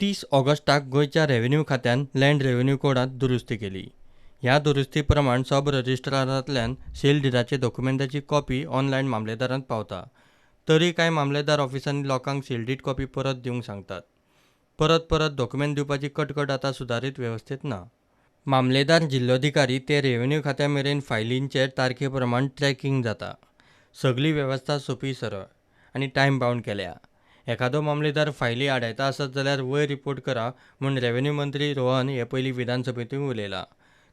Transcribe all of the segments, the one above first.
30 ऑगस्टाक गोंयच्या रेव्हेन्यू खात्यान लँड रेव्हेन्यू कोडांत दुरुस्ती केली. ह्या दुरुस्ती प्रमाण सब रजिस्ट्रारांतल्यान सेल डिडाचे दोकुमेंताची कॉपी ऑनलायन मामलेदारांत पावता. तरी कांय मामलेदार ऑफिसांनी लोकांक सेल डीड कॉपी परत दिवंक सांगतात. परत परत दोकुमेंत दिवपाची कटकट आतां सुदारीत वेवस्थेंत ना. मामलेदार जिल्लोधिकारी ते रेव्हेन्यू खात्या मेरेन फायलींचेर तारखे प्रमाण ट्रॅकींग जाता. सगली वेवस्था सोंपी सरळ आनी टायम बावंड केल्या. एखादो मामलेदार फायली आडायता आसत जाल्यार वयर रिपोर्ट करा म्हूण रेव्हेन्यू मंत्री रोहन हे पयलीं विधानसभेंतूय उलयला.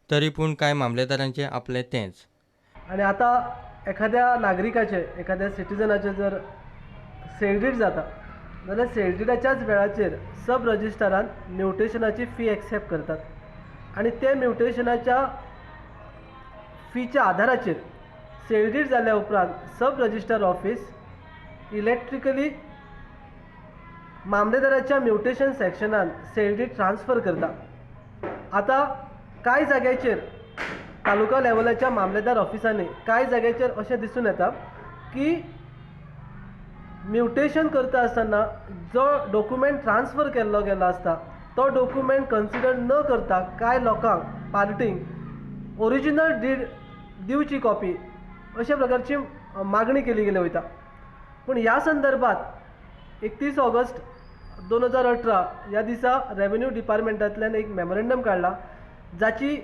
तरी पूण कांय मामलेदारांचें आपलें तेंच. आनी आतां एखाद्या नागरिकाचें, एखाद्या सिटीजनाचें जर सेल डीड जाता जाल्यार सेल डिडाच्याच वेळाचेर सब रजिस्ट्रारान म्युटेशनाची फी एक्सेप्ट करतात आनी ते म्युटेशनाच्या फीच्या आदाराचेर सेल डीड जाल्या उपरांत सब रजिस्ट्रार ऑफीस इलेक्ट्रिकली मामलेदाराच्या म्युटेशन सेक्शनान सेल डीड ट्रान्सफर करता. आतां कांय जाग्याचेर तालुका लेवलाच्या मामलेदार ऑफिसांनी कांय जाग्याचेर अशें दिसून येता की म्युटेशन करता आसतना जो डॉक्युमेंट ट्रान्सफर केल्लो गेल्लो आसता तो डॉक्युमेंट कन्सिडर न करता कांय लोकांक पार्टींक ओरिजिनल did दिवची कॉपी अशा प्रकारची मागणी केली गेली वयता. पूण ह्या संदर्भात 31 ऑगस्ट 2018 ह्या दिसा रेवेन्यू डिपार्टमेंटांतल्यान एक मेमोरेंडम काडला, जाची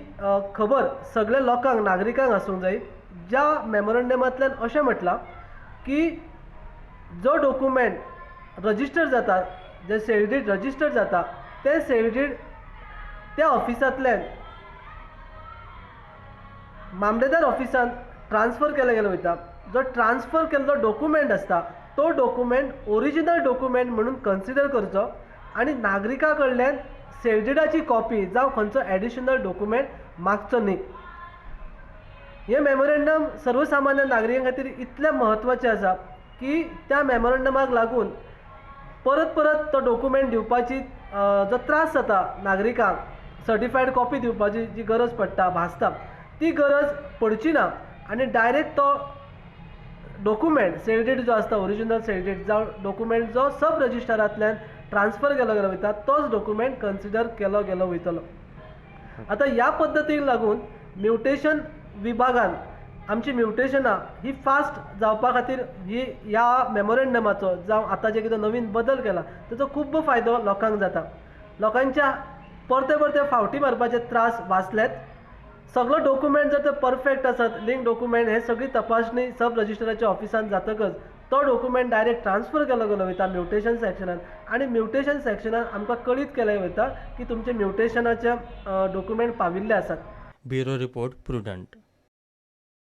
खबर सगल्या लोकांक, नागरिकांक आसूंक जाय. ज्या मेमोरेंडमांतल्यान अशें म्हटलां की जो डॉक्युमेंट रजिस्टर जाता, जे सेल did register जाता तें सेल did त्या ऑफिसांतल्यान मामलेदार ऑफिसान ट्रान्सफर केले गेले वयता. जो ट्रान्सफर केल्लो डॉक्युमेंट आसता तो डॉक्युमेंट ओरिजिनल डॉक्युमेंट म्हणून कन्सिडर करचो आनी नागरिका कडल्यान सेल डिडाची कॉपी जावं खंयचो एडिशनल डॉक्युमेंट मागचो न्ही. हें मेमोरेंडम सर्वसामान्य नागरिकां खातीर इतलें म्हत्वाचें आसा की त्या मेमोरेंडमाक लागून परत परत तो डॉक्युमेंट दिवपाची जो त्रास जाता नागरिकांक, सर्टिफायड कॉपी दिवपाची जी गरज पडटा भासता ती गरज पडची ना आनी डायरेक्ट तो डॉक्युमेंट सेल did जो आसता ओरिजिनल सेल did जावं डॉक्युमेंट जो सब रजिस्ट्रारांतल्यान ट्रान्सफर केलो गेलो वयता तोच डॉक्युमेंट कन्सिडर केलो गेलो वयतलो. आतां ह्या पद्दतीक लागून म्युटेशन विभागान आमची म्युटेशनां ही फास्ट जावपा खातीर ही ह्या मेमोरेंडमाचो जावं आतां जे कितें नवीन बदल केला ताचो खूब फायदो लोकांक जाता. लोकांच्या परते परते फावटी मारपाचे त्रास वाचल्यात. सगलो डॉक्युमेंट जर ते परफेक्ट आसत, लिंक डॉक्युमेंट हे सगळी तपासणी सब रजिस्ट्राराच्या ऑफिसान जातकच तो डॉक्युमेंट डायरेक्ट ट्रान्सफर केलो गेलो वयता म्युटेशन सेक्शनान आनी म्युटेशन सेक्शनान आमकां कळीत केलें वयता की तुमचे म्युटेशनाचे डॉक्युमेंट पाविल्ले आसात. Bureau report, Prudent.